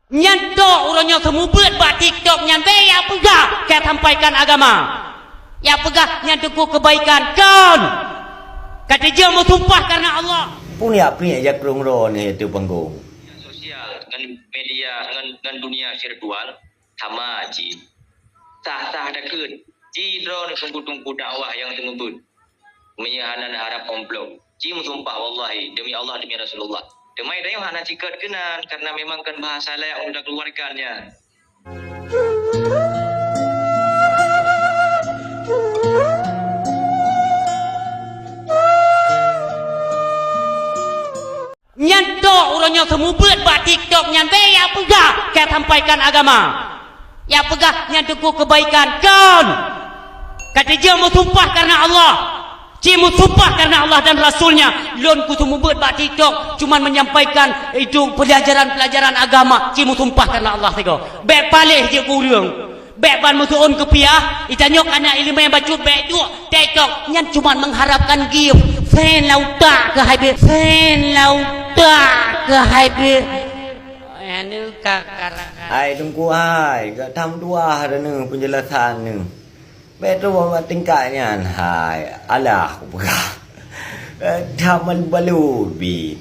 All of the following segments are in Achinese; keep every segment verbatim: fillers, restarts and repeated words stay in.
Nyan tok uroe nyoe seumeubeuet bak TikTok nyan, bèk jak peugah ka sampaikan agama. Jak peugah nyan teungku keubaikan, kon. Ka teujeuet meusumpah kareuna Allah. Peue jak priek jak krong droeneuh ateueh panggong? Sosial ngon media, ngon, ngon dunia virtual sama cit. Sah-sah takheun. Ci droeneuh teungku-teungku dakwah nyang seumeubeuet. Meunyoe hana neuharab amplop, ci meusumpah wallahi, demi Allah, demi Rasulullah. Teuma tanyoe hana cikot keunan, karena memang kon bahasa layak untuk dikeluarkan nyan. Nyan tok uroe nyoe seumeubeuet bak TikTok nyan, bèk jak peugah ka sampaikan agama. Jak peugah nyan teungku keubaikan, kon. Ka teujeuet meusumpah kareuna Allah. Ci meusumpah kareuna Allah dan Rasul-Nya, lôn kuseumeubeuet bak TikTok cuman menyampaikan itu pelajaran-pelajaran agama, ci meusumpah kareuna Allah sigoe. Bèk paléh jeuet keu ureueng. Bèk ban meusuon keupiah, geutanyoe kana ileumèe bacut bèk duek TikTok, nyan cuman mengharapkan gift. Fan lam utak keuh hai beuh, fan lam utak keuh hai beuh. Anu ka, ka, ka. Hai Teungku hai, gata meutuah dah neuh penjelasan neuh. Bèk trôh bak tingkat nyan hai, alah kupeugah. Eh, that malu-balu bi.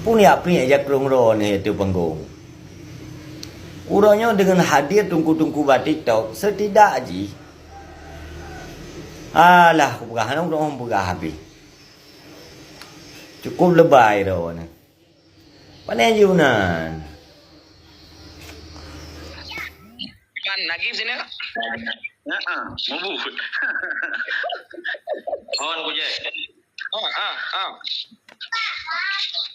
Peue jak priek jak krong droeneuh ateueh panggong? Uroe nyoe deungon hadir teungku-teungku bak TikTok, setidak jih, alah kupeugah, hana ulôn peugah habéh. Cukup leubèh droeneuh. Pane jeuet nan? Man, lagi sini. Heeh, mubut. Hon kujek. Oh, ah, ah.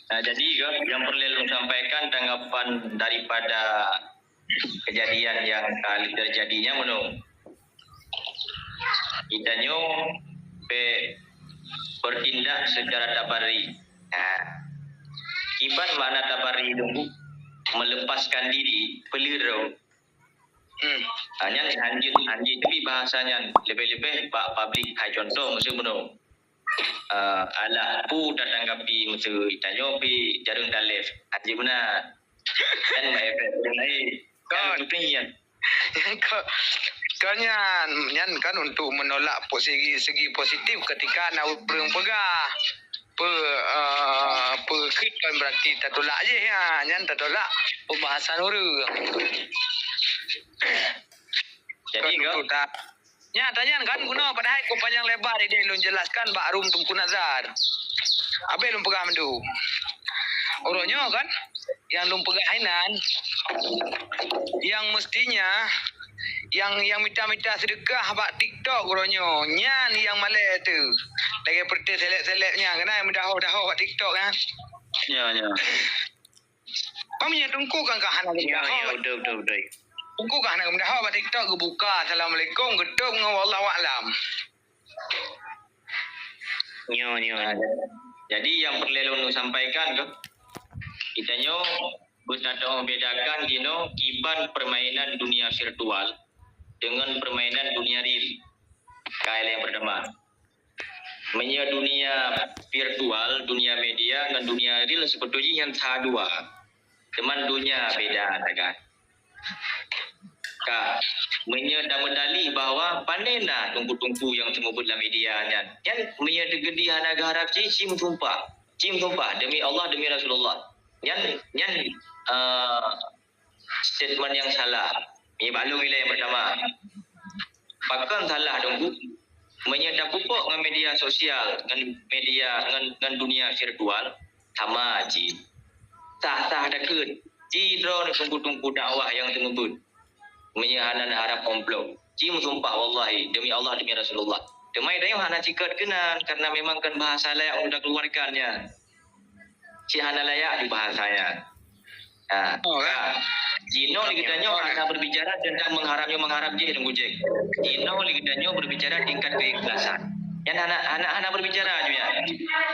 Nah, jadi ke, yang perlu saya sampaikan tanggapan daripada kejadian yang kali terjadinya menung. Geutanyoe bèk bertindak secara tabarri. Nah, kiban makna tabarri teungku? Melepaskan diri, peuleuroe. Hmm. Ha, nyan hanjeuet, hanjeuet tapi bahasa nyan leubeh-leubeh bak publik hai contoh meusu bunoe. Eh, alah pu tatanggapi meusu tanyoe pi jareueng daleh. Hanjeuet meunan. Kan bak efek ureueng laén. Kan beutôi nyan. Nyan ka, ka nyan, nyan kan untuk menolak po-, segi, segi positif ketika na ureueng peugah. Pe, eh, pe kheun kan berarti tatolak jih, ya. Nyan tatolak pembahasan ureueng. Jadi, kan ka? Untuk ta-, Nyata nyan kan guna padahai ku panyang lebar idéh lôn jelaskan bak rum Teungku Nazar. Abéh lôn peugah mandum. Uroe nyoe kan, nyang lôn peugah inan, nyang mestinya, nyang, nyang mita-mita seudeukah bak TikTok uroe nyoe, nyan nyang malèe teuh. Lagèe peureuté seleb-seleb nyan, keunan nyang meudaho-daho bak TikTok nyan. Ya, ya. Paham nyan, Teungku kan ka hana geumeudaho. Ya, ya, beutôi, beutôi, beutôi. Teungku ka hana geumeudaho bak TikTok, geubuka, assalamualaikum, geutôp ngon wallahu a'lam. Nyo, nyo. Ah, jadi yang perlu lôn sampaikan tu, kita nyo beutatoh bedakan dinoe kiban permainan dunia virtual dengan permainan dunia real. Ka ilèe yang pertama. Meunyoe dunia virtual, dunia media ngon dunia real seubeutôi jih nyan sa dua. Cuman dunia beda sagai. Ka, meunyoe tameudalih bahwa pane na teungku-teungku nyang seumeubeuet lam media nyan, nyan meunyoe teugeudi hana geuharab cit, ci meusumpah. Ci meusumpah demi Allah, demi Rasulullah. Nyan, nyan, eh, statement nyang salah. Nibak lôn ilèe nyang pertama. Pakon salah Teungku? Meunyoe tapupok ngon media sosial, ngon media, ngon, ngon dunia virtual, sama cit. Sah-sah takheun. Ci droe teungku-teungku dakwah nyang seumeubeuet. Meunyoe hana neuharab amplop, ci meusumpah wallahi, demi Allah, demi Rasulullah. Teuma tanyoe hana cikot keunan, karena memang kon bahasa layak untuk dikeluarkan nyan. Cit hana layak di bahasa nyan. Ha, oh, kan? Jinoe lagi tanyoe hana berbicara tentang mengharapnya mengharap je Teungku Jack. Jinoe lagi tanyoe berbicara tingkat keikhlasan. Nyan hana, hana, hana berbicara je nyan.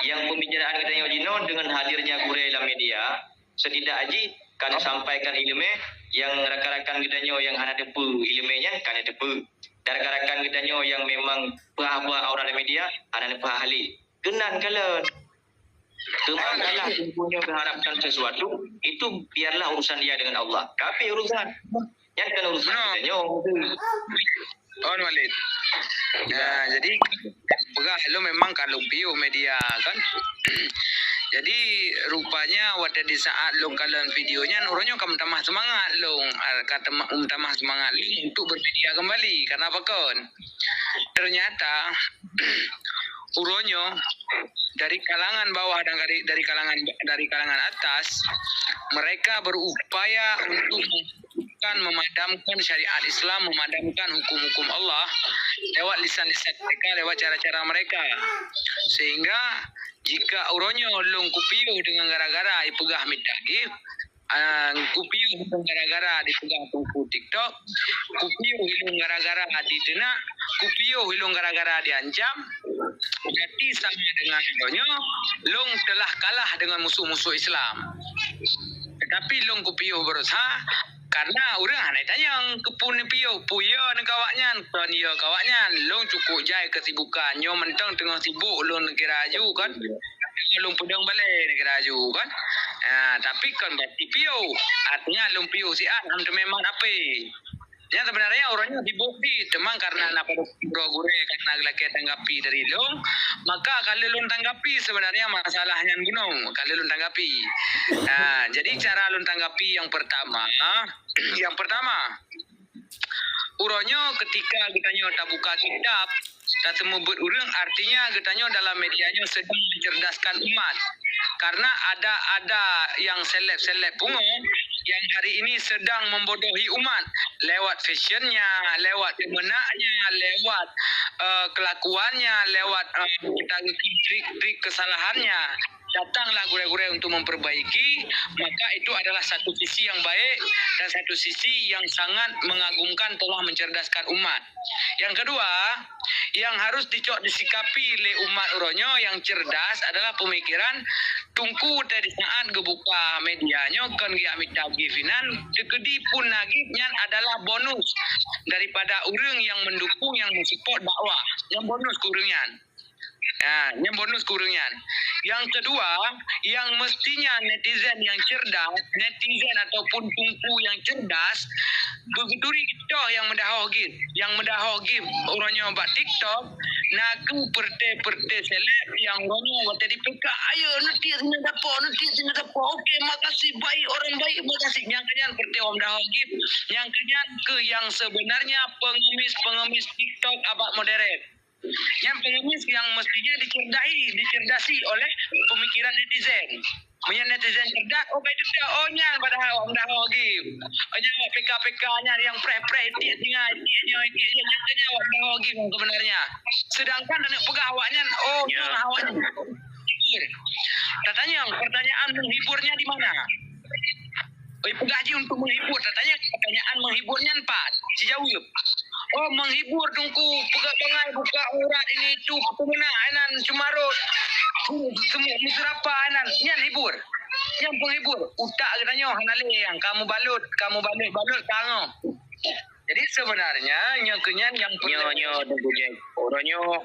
Yang pembicaraan geutanyoe jinoe dengan hadirnya gurèe lam media, setidak jih ka neusampaikan ileumèe yang rakan-rakan geutanyoe yang hana teupeu ileumèe nyan ka neuteupeue. Dan rakan-rakan geutanyoe yang memang peuhah-peuhah aurat lam media hana neupeuhah lé. Keunan kalon. Teuma kalau Teungku nyoe mengharapkan sesuatu, itu biarlah urusan dia dengan Allah. Tapi urusan, nyan kan urusan kita nyoe. Oh, Walid. Nah, jadi peugah lôn memang ka lôn piôh media kan. Jadi rupanya watèe di saat lôn kalon video nyan, uroe nyoe ka meutamah seumangat lôn, ah, ka tema-, meutamah seumangat lôn untuk bermedia kembali. Karena apa kon? Ternyata uroe nyoe dari kalangan bawah dan dari, dari kalangan, dari kalangan atas, mereka berupaya untuk bukan memadamkan syariat Islam, memadamkan hukum-hukum Allah lewat lisan-lisan mereka, lewat cara-cara mereka. Sehingga jika uroe nyoe lôn kupiôh dengan gara-gara ipeugah mita gift, ah, kupiôh lôn gara-gara dipeugah Teungku TikTok, kupiôh lôn gara-gara diteunak, kupiôh lôn gara-gara diancam, berarti sama dengan uroe nyoe lôn telah kalah dengan musuh-musuh Islam. Tetapi lôn kupiôh berusaha, karena ureueng hana tanyong keupeue neupiôh, peue yö neu keu awaknyan, kon yö keu awaknyan. Lôn cukup jai kesibukan. Nyoe mantong teungoh sibuk lôn kira aju kan. Lôn peudong balèe kira aju kan. Ha, tapi kon berarti piôh. Artinya lôn piôh siat, han teumé mat ape. Nyan sebenarnya uroe nyoe sibuk di, teuma karena na padub droe gurèe, karena lakèe tanggapi dari lôn, maka ka lheueh lôn tanggapi sebenarnya masalah nyan bunoe, ka lheueh lôn tanggapi. Nah, jadi cara lôn tanggapi yang pertama, yang pertama, uroe nyoe ketika geutanyoe tabuka kitab, tateumeubeuet ureueng, artinya geutanyoe dalam media nyoe sedang mencerdaskan umat. Karena ada, ada yang seleb-seleb pungo yang hari ini sedang membodohi umat lewat fashionnya, lewat keumeunaknya, lewat, eh, kelakuannya, lewat, eh, kita trik-trik kesalahannya datanglah gurèe-gurèe untuk memperbaiki, maka itu adalah satu sisi yang baik dan satu sisi yang sangat mengagumkan telah mencerdaskan umat. Yang kedua, yang harus dicok disikapi lé umat uroe nyoe yang cerdas adalah pemikiran Teungku tadi saat geubuka media nyoe kon geujak mita gift inan, teukeudi pun na gift nyan adalah bonus daripada ureueng yang mendukung, yang mensupport dakwah. Nyan bonus keu ureueng nyan. Ha, nyan bonus keu ureueng nyan. Yang kedua, yang mestinya netizen yang cerdas, netizen ataupun Teungku yang cerdas, beugeuturi toh yang meudahoh gift. Yang meudahoh gift uroe nyoe bak TikTok, na kheueh peureuté-peureuté seleb yang uroe nyoe watèe di-P K, "Ayo, neutiek sinan dapo, neutiek sinan dapo. Oke, makasih, baik, orang baik, makasih." Nyang keu nyan peureuté meudahoh gift. Nyang keu nyan kheueh yang sebenarnya pengemis-pengemis TikTok abak moderen. Nyan pengemis yang mestinya dicerdahi, dicerdasi oleh pemikiran netizen. Meunyoe netizen cerdas, oh, baik cerdas, oh, nyan padahai awak meudahoh gift. Oh, nyan awak P K-P K nyan yang preh-preh, tiek singa, tiek nyoe, tiek nyoe, nyan keu nyan awak meudahoh gift sebenarnya. Sedangkan aneuk peugah awak nyan, oh, nyan awak nyan. Tatanyong, pertanyaan menghiburnya di mana? Oi, peugah jih untuk menghibur. Tatanyong, pertanyaan menghiburnya pat? Sijaweueb. Oh, menghibur Teungku, peugah bangai, buka aurat, ini itu, peumeunak, inan, cumarot, semua meuseurapa, inan. Nyan hibur. Nyan penghibur. Utak geutanyoe hana lé nyang ka mubalot, ka mubalot-balot tangoh. Jadi sebenarnya nyoe keu nyan nyang Nyoe, nyoe, Teungku Jack. Uroe nyoe,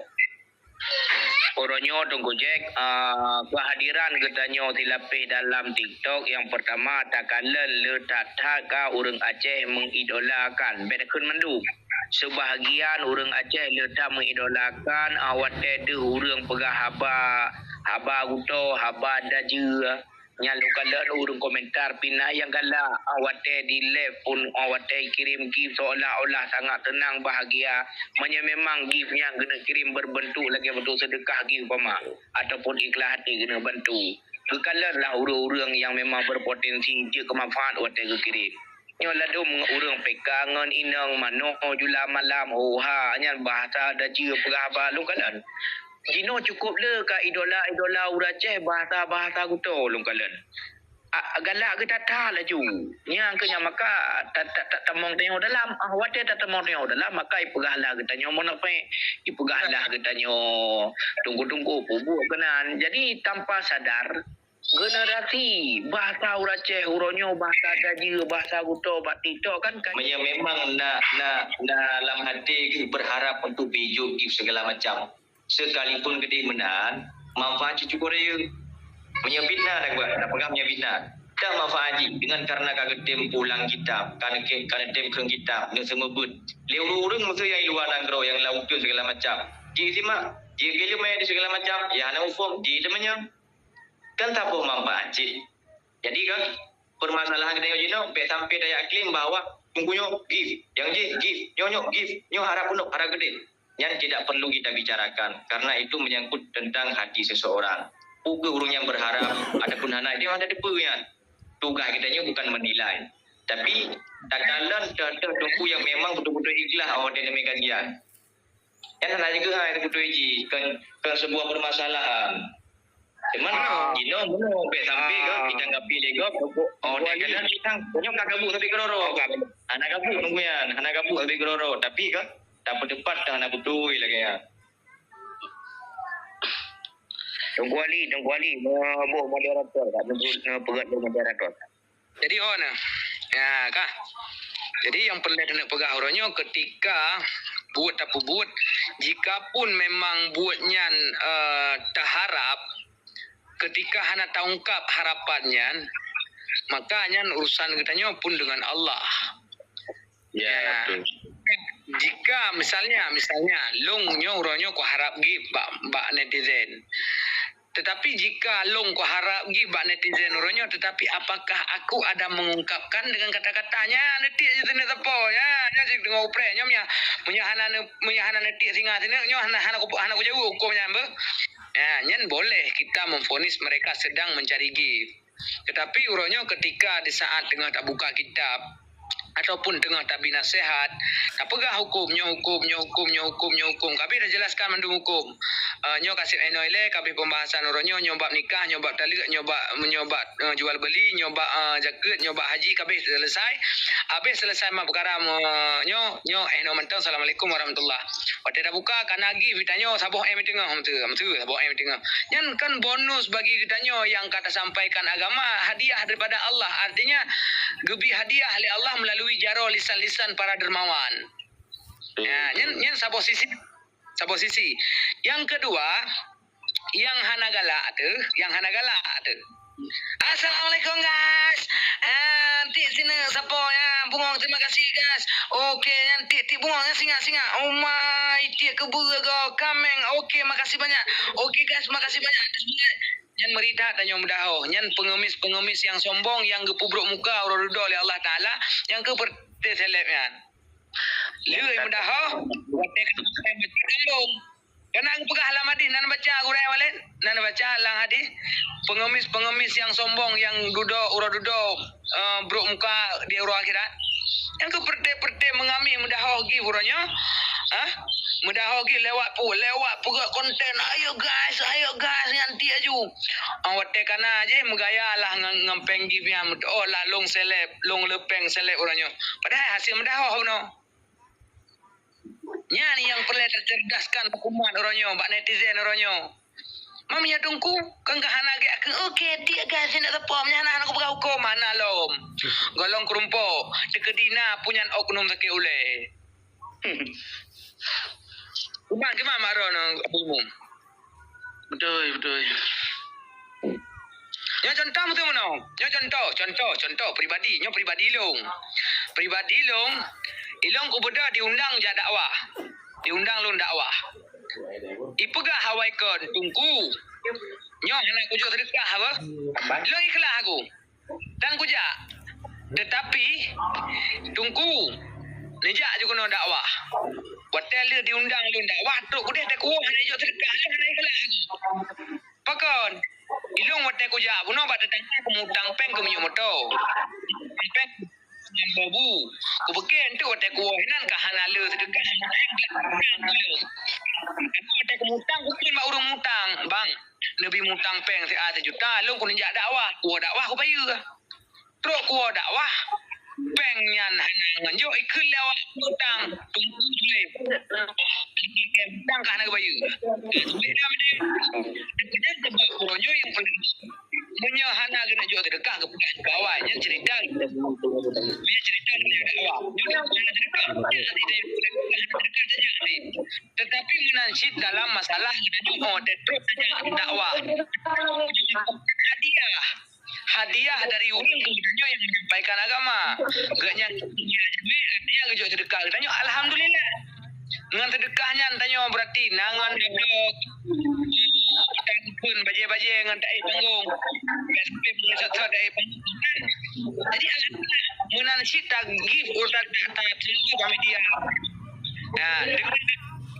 uroe nyoe, Teungku Jack, ah, kehadiran geutanyoe silapeh dalam TikTok, yang pertama, takalon le that-that ka ureueng Aceh mengidolakan. Bèk takheun mandum. Sebahagian ureueng Aceh le that mengidolakan, ah, watèe deuh ureueng peugah haba, haba guto, haba dajeue. Nyan lôn kalon ureueng komentar pih na nyang galak, ah, watèe di-live pun, ah, watèe kirém gift seolah-olah sangat seunang bahagia. Meunyoe memang gift nyan geuneuk kirém berbentuk lagèe bentuk seudeukah gift umpama, ataupun ikhlas hati geuneuk bantu, geukalon lah ureueng-ureueng nyang memang berpotensi jeuet keu manfaat watèe geukirém. Nyoe ladôm ureueng P K ngon inong manoe jula malam, ho ha, nyan bahasa dajeue peugah haba lôn kalon. Jinoe cukup le ka idola-idola ureueng Aceh, bahasa-bahasa guto lôn kalon. A, galak geutata laju. Nyang keu nyan maka ta-, ta-, ta-, tamong tanyoe dalam. Ah, watèe tatamong tanyoe dalam, maka ipeugah lah geutanyoe munafék, ipeugah lah geutanyoe tunggu-tunggu pubuk keunan. Jadi tanpa sadar, generasi bahasa ureueng Aceh uroe nyoe, bahasa dajeue, bahasa guto bak TikTok kan, kan. Meunyoe memang na, na, na lam até geuh berharap untuk bijou geuh segala macam, sekalipun geudeh meunan, manfaat cucuk goreng. Meunyoe fitnah, dak buat, dak peugah meunyoe fitnah. Dak manfaat jih, dengan karena ka geutem pulang kitab, ka neuke-, ka neutem kheun kitab, neuseumeubeuet. Lé ureueng-ureueng meuseu nyang i luwa nanggroe, nyang lam uteuen segala macam. Jih simak, jih geuleumé di segala macam, ya hana muphom, jih teumanyong. Kan saboh manfaat cit. Jadi kan, permasalahan geutanyoe jinoe, bèk sampai tajak klaim bahwa teungku nyoe gift, nyang jih gift, nyoe nyoe gift, nyoe harap peunoh, harap geude. Nyan tidak perlu kita bicarakan, karena itu menyangkut tentang hati seseorang. Peue keuh ureueng nyang berharap ataupun hana, dia ada depa nyan. Tugas geutanyoe bukan menilai, tapi takalon teuh-teuh teungku yang memang betul-betul ikhlas awak dan demi kajian. Kan hana jeuet hai beutôi jih, kan, kan sebuah permasalahan. Cuman, ah, jinoe meunoe, bèk sampai ke, ah, kita ngapi lé gob, oh, dan kadang kita, nyoe ka gabuk tapi keudroe-droe. Hana gabuk teungku nyan, hana gabuk tapi keudroe-droe. Tapi ke, tapeutupat dah hana beutôi lagèe nyan. Teungku Ali, Teungku Ali, neuboh moderator, tak neuboh, neupeugah lé moderator. Jadi, oh, nah. Ya, kah? Jadi, nyang peureulèe keuneuk peugah uroe nyoe, ketika buet tapeubuet, jikapun memang buet nyan, eh, taharap, ketika hana taungkab harapan nyan, maka nyan urusan geutanyoe pun dengan Allah. Ya, ya, betul. Jika misalnya, misalnya, lôn nyoe uroe nyoe kuharap gift bak, bak netizen. Tetapi jika lôn kuharap gift bak netizen uroe nyoe, tetapi apakah aku ada mengungkapkan dengan kata-kata, "Nyan, neutik jih sineuk sapo, nyan, nyan jih teungoh upreh, nyoe mia, meunyoe hana neu-, meunyoe hana neutik singa sineuk, nyoe hana, hana ku, hana kujaweueb hukôm nyan beuh." Ya, nyan boleh kita memvonis mereka sedang mencari gift. Tetapi uroe nyoe ketika di saat teungoh tabuka kitab ataupun teungoh tabi naseuhat, tapeugah hukôm, nyoe hukôm, nyoe hukôm, nyoe hukôm, nyoe hukôm, ka habéh tajelaskan mandum hukôm. Eh, nyoe ka sép inoe ilèe, ka habéh pembahasan uroe nyoe, nyoe bab nikah, nyoe bab taleuek, nyoe bab, nyoe bab, eh, jual beli, nyoe bab, eh, jakeuet, nyoe bab haji, ka habéh selesai. Habéh selesai mat peukara, eh, nyoe, nyoe, eh, nyoe mantong, assalamualaikum warahmatullah. Watèe tabuka, ka na gift geutanyoe saboh M teungoh, meuteue, meuteue, saboh M teungoh. Nyan kan bonus bagi geutanyoe nyang ka tasampaikan agama, hadiah daripada Allah. Artinya, geubri hadiah lé Allah melalui jaroe lisan-lisan para dermawan. Ya, nyan, nyan saboh sisi, saboh sisi. Nyang keudua, nyang hana galak teuh, nyang hana galak teuh. Assalamualaikum, guys. Ah, tik sineuk sapo ya? Bungong, terima kasih, guys. Oke, nyan tik, tik bungong, nyan singa, singa. Oh my, tik keubeue go, kameng. Oke, makasih banyak. Oke, guys, makasih banyak atas dukungan. Nyan meuri that tanyoe meudahoh. Nyan pengemis-pengemis nyang sombong, nyang geupeubrok muka uroe dudoe lé Allah Taala, nyang keu peureté seleb nyan. Lheueh meudahoh, watèe ka gambong. Kana geupeugah lam hadih, na neubaca gurèe walét, na neubaca lam hadih, pengemis-pengemis nyang sombong, nyang dudoe, uroe dudoe, eh, brok muka di uroe akhirat. Nyang keu peureté-peureté meungamih meudahoh gift uroe nyoe, ah, meudahoh gift lewat pu-, lewat peugöt konten, "Ayo guys, ayo guys," nyan tik aju. Ah, watèe kana jih meugaya lah ngon, ngon péng gift nyan, "Oh lah lôn seleb, lôn le péng seleb uroe nyoe." Padahai hasé meudahoh bunoe. Nyan nyang peureulèe tacerdaskan bak umat uroe nyoe, bak netizen uroe nyoe. Meunyoe teungku, kan ka hana geukheun, "Oke, tiek guys, sineuk sapo," meunyoe hana, hana kupeugah hukôm, hana lom. Golom keurumpok, teukeudi na punyan oknum sakét ulèe. Kuman, kuman mak droeneuh, Abu Imum. Beutôi, beutôi. Nyoe contoh beutôi meunoe. Nyoe contoh, contoh, contoh pribadi. Nyoe pribadi lôn. Pribadi lôn, ilôn kubeudôh diundang jak dakwah. Diundang lôn dakwah. Ipeugah awai kon, "Teungku, nyoe hana kujok seudeukah apa?" Lôn ikhlas aku. Dan kujak. Tetapi, Teungku, neujak ju keunoe dakwah. Watèe lheueh diundang lôn dakwah, trok keudeh teukuwoh hana ijok seudeukah, lôn hana ikhlas. Pakon? Ilôn watèe kujak bunoe bak teutangga kumeutang péng keu minyeuk moto. Péng nyan bobu. Kupiké enteuk watèe kuwoh inan ka hana le seudeukah. Watèe kumeutang, kukheun bak ureueng mutang, "Bang, neubi mutang péng siat sijuta, lôn keuneuk jak dakwah." Kuwoh dakwah kupayeue. Trok kuwoe dakwah, péng nyan hana ngon jok ikheun lé awak mutang, Teungku jih. Mutang ka hana geubayeue. Meunyoe hana geuneuk jok seudeukah, geupeugah bak awai, nyan cerita. Nyan cerita dakwah. Nyoe hana seudeukah. Tetapi meunan cit dalam masalah geutanyoe, oh, trok saja dakwah. hadiah, hadiah dari ureuëng keu geutanyoe nyang menyampaikan agama. Geuhnyan hadiah geujok seudeukah geutanyoe, alhamdulillah. Ngon seudeukah nyan tanyoe berarti na ngon dodok, tapeun bajée-bajée ngon taéh panggong. Taéh panggong. Jadi alhamdulillah, meunan cit tagift ureuëng ta ta ta media. Nah, deungon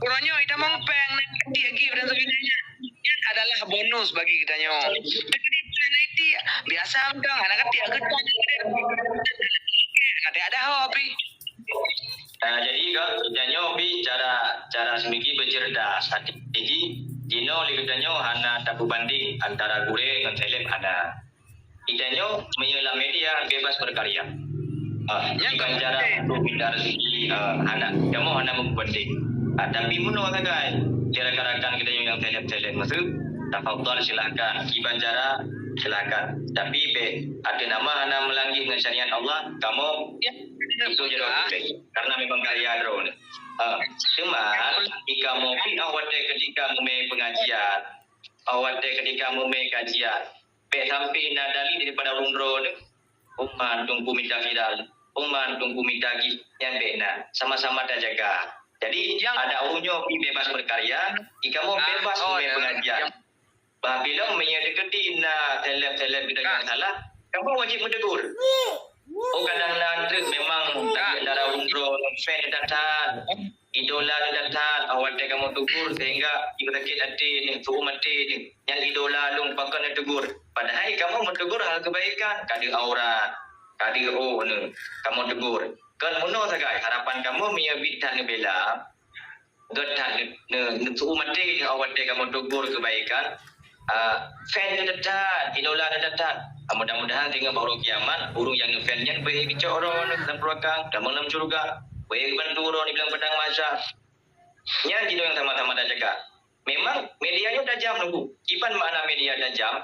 uroe nyoe ita mong péng nan keutik gift dan sebagainya. Nyan adalah bonus bagi geutanyoe. Teukeudi bulan Aiti biasa mantong hana keutik geutanyoe. Nanti ada ho pi. Ah, jadi ka geutanyoe pi cara, cara seumiké beucerdas. Hati jih jinoe lé geutanyoe hana tapeubanding antara gurée ngon seleb hana. Geutanyoe meunyoe lam media bebas berkarya. Ah, nyang kiban cara untuk minta rezeki, ah, hana. Kamoe hana meupeubanding. Ah, tapi meunyoe sagai, di rakan-rakan geutanyoe nyang seleb-seleb maksud, tafadhal silahkan. Kiban cara silahkan. Tapi bèk ateueh nama hana meulanggeh ngon syariat Allah, kamoe itu jaroe. Karena memang karya droe. Ah, cuma di kamoe pi awak watèe ketika meumè pengajian, awak watèe ketika meumè kajian, bèk sampai na dalil daripada ureueng droe, "Uman Teungku mita viral, Uman Teungku mita gift," nyan bèk na. Sama-sama tajaga. Jadi, ada ureueng nyoe pi bebas berkarya, di kamoe bebas meumè pengajian. Bah bilom meunyoe dikeudi na seleb-seleb geutanyoe nyang salah, kamoe wajib meutegur. Oh, kadang na treuk memang di antara ureueng droe fan that-that, idola that-that, awak watèe kamoe tegur sehingga jipeusakét até nyoe, seu'uem até nyoe. Nyan idola lôn pakon neutegur. Padahai kamoe meutegur hal keubaikan, ka deuh aurat, ka deuh oh nyoe, kamoe tegur. Kon meunoe sagai harapan kamoe meunyoe bit that neubela, Gét that ne-, ne-, ne-, seu'uem até nyoe awak watèe kamoe tegur keubaikan. Ah, fan that-that, idola that-that. Ah, mudah-mudahan singoh bak uroe kiamat, ureueng nyang neufan nyan beu geucok droe lam neuraka, tamong lam syeuruga, beu geubantu droe di bilang padang mahsyar. Nyan jinoe nyang sama-sama tajaga. Memang media nyoe tajam, Teungku. Kiban makna media tajam,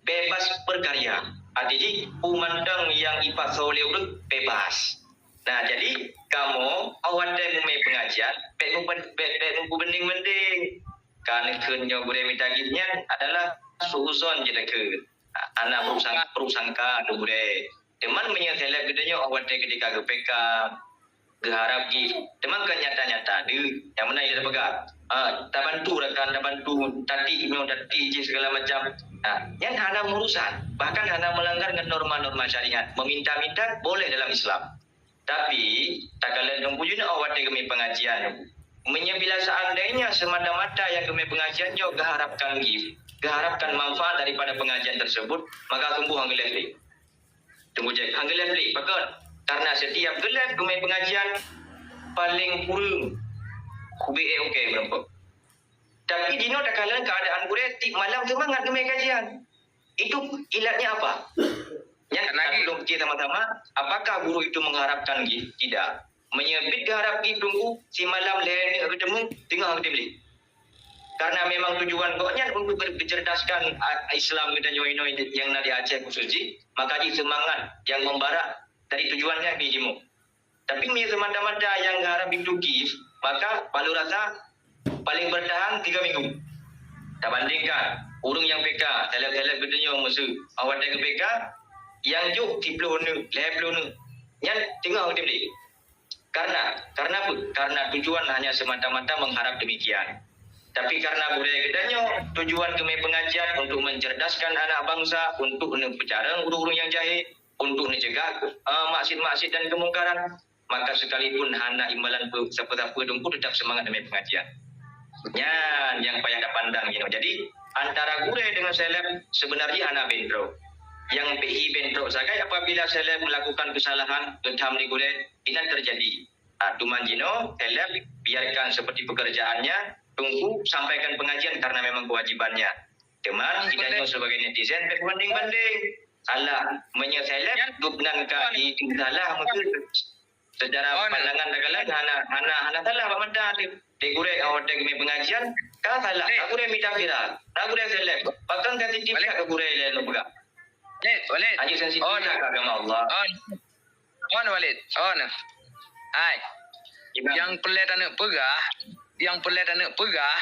bebas berkarya. Arti jih, peue mantong nyang ipasoe lé ureueng bebas. Nah, jadi kamoe awak watèe meumè pengajian, bèk meupen-, bèk, bèk meupeubanding-banding. Ka neukheun nyoe gurèe mita gift nyan adalah suuzon jih neukheun. Hana beurusang-, beurusangka keu gurèe. Teuma meunyoe seleb geutanyoe awak watèe ketika geu-P K, geuharab gift. Teuma kon nyata-nyata deuh. Nyang meunan jih tapeugah, ah, tabantu rakan, tabantu, tatik nyoe, tatik jih segala macam. Nah, nyan hana meurusan, bahkan hana melanggar ngon norma-norma syariat. Meminta-minta boleh dalam Islam. Tapi, takalon Teungku jinoe awak watèe geumè pengajian. Meunyoe bila seandainya semata-mata nyang geumè pengajian nyoe geuharapkan gift, geuharapkan manfaat daripada pengajian tersebut, maka sungguh han geuh lé. Teungku jih, han geuh lé. Pakon? Karena setiap geuh lé geumè pengajian, paléng kureueng, ubé ék okèe meurumpok. Tapi jinoe takalon keuadaan gurèe, tiep malam seumangat geumè kajian. Itu ilatnya apa? Nyan ka tulông pikir sama-sama, apakah guru itu mengharapkan gift? Tidak. Meunyoe bit geuharab gift, Teungku, simalam lhèe neuk geuteumèe, teungoh geutem lé. Karena memang tujuan gobnyan untuk geucerdaskan a-, Islam geutanyoe inoe nyang na di Aceh khusus jih, maka jih seumangat nyang membara dari tujuan nyan pi jimoe. Tapi meunyoe semata-mata nyang geuharab itu gift, maka bak lôn rasa paléng beurtahan tiga minggu. Tabandingkan ureueng nyang P K, seleb-seleb geutanyoe meuseu, awak watèe geu-P K, nyang jok siplôh neuk, lhèe plôh neuk, nyan teungoh geutem lé. Karena, karena apa? Karena tujuan hanya semata-mata mengharap demikian. Tapi karena gurèe geutanyoe tujuan geumè pengajian untuk mencerdaskan anak bangsa, untuk neupeucarông ureueng-ureueng nyang jahé, untuk neucegah, eh, maksiat-maksiat dan kemungkaran, maka sekalipun hana imbalan pe-, sapeue-sapeue Teungku tetap semangat geumè pengajian. Nyan nyang payah tapandang jinoe. Jadi, antara gurèe dengan seleb sebenarnya hana bentrok. Nyang pih bentrok sagai apabila seleb melakukan kesalahan geutham lé gurèe, inan terjadi. Ah, teuma jinoe, seleb biarkan seperti pekerjaannya, Teungku sampaikan pengajian karena memang kewajibannya. Teuma, geutanyoe sebagai netizen, bèk banding-banding. Salah, meunyoe seleb, gobnyan ka di-, salah mungkin. Secara pandangan takalon hana, hana, hana salah bak mata di, di gurèe awak watèe geumè pengajian, ka salah, ka gurèe mita viral, ka gurèe seleb. Bahkan sensitif that keu gurèe lé lôn peugah. Walid, Walid. Hana sensitif that keu agama Allah. On. On, Walid. On. Hai. Nyang peureulèe taneuk peugah, nyang peureulèe taneuk peugah,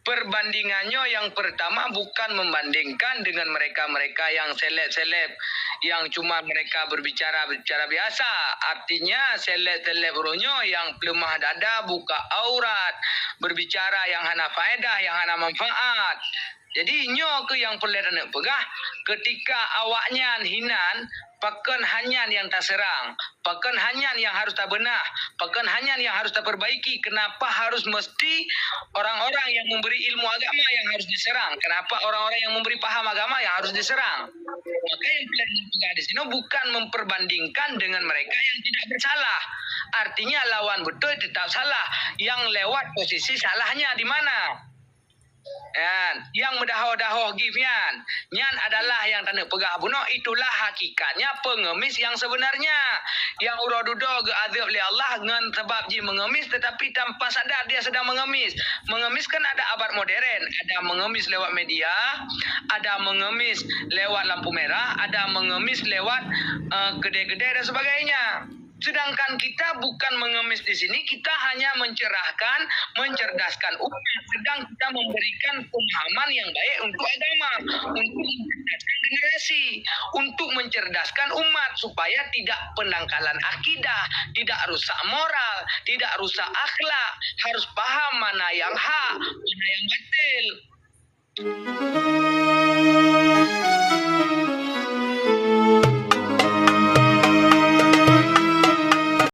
Perbandingan nyoe yang pertama bukan membandingkan dengan mereka-mereka yang seleb-seleb, yang cuma mereka berbicara-bicara biasa. Artinya, seleb-seleb uroe nyoe yang peuleumah dada, buka aurat, berbicara yang hana faedah, yang hana manfaat. Jadi, nyoe keuh nyang peureulée taneuk peugah, ketika awaknyan hinan, pakon hana nyan nyang taseurang, pakon hana nyan nyang harus tabeunah, pakon hana nyan nyang harus tapeurbaiki, kenapa harus meusti orang-orang yang memberi ilmu agama yang harus diserang? Kenapa orang-orang yang memberi paham agama yang harus diserang? Maka nyang peureulée taneuk peugah di sinoe bukan memperbandingkan dengan mereka yang tidak bersalah. Artinya, lawan beutôi tetap salah. Yang lewat posisi salahnya di mana? Nyan, nyang meudahoh-dahoh gift nyan, nyan adalah nyang taneuk peugah bunoe, itulah hakikatnya pengemis yang sebenarnya. Nyang uroe dudoe geuazeueb lé Allah ngon sabab jih mengemis, tetapi tanpa sadar dia sedang mengemis. Mengemis kan ada abad modern, ada mengemis lewat media, ada mengemis lewat lampu merah, ada mengemis lewat, eh, kedai-kedai dan sebagainya. Sedangkan kita bukan mengemis di sini, kita hanya mencerahkan, mencerdaskan umat, sedang kita memberikan pemahaman yang baik untuk agama, untuk mencerdaskan generasi, untuk mencerdaskan umat supaya tidak pendangkalan akidah, tidak rusak moral, tidak rusak akhlak, harus paham mana yang hak, mana yang batil.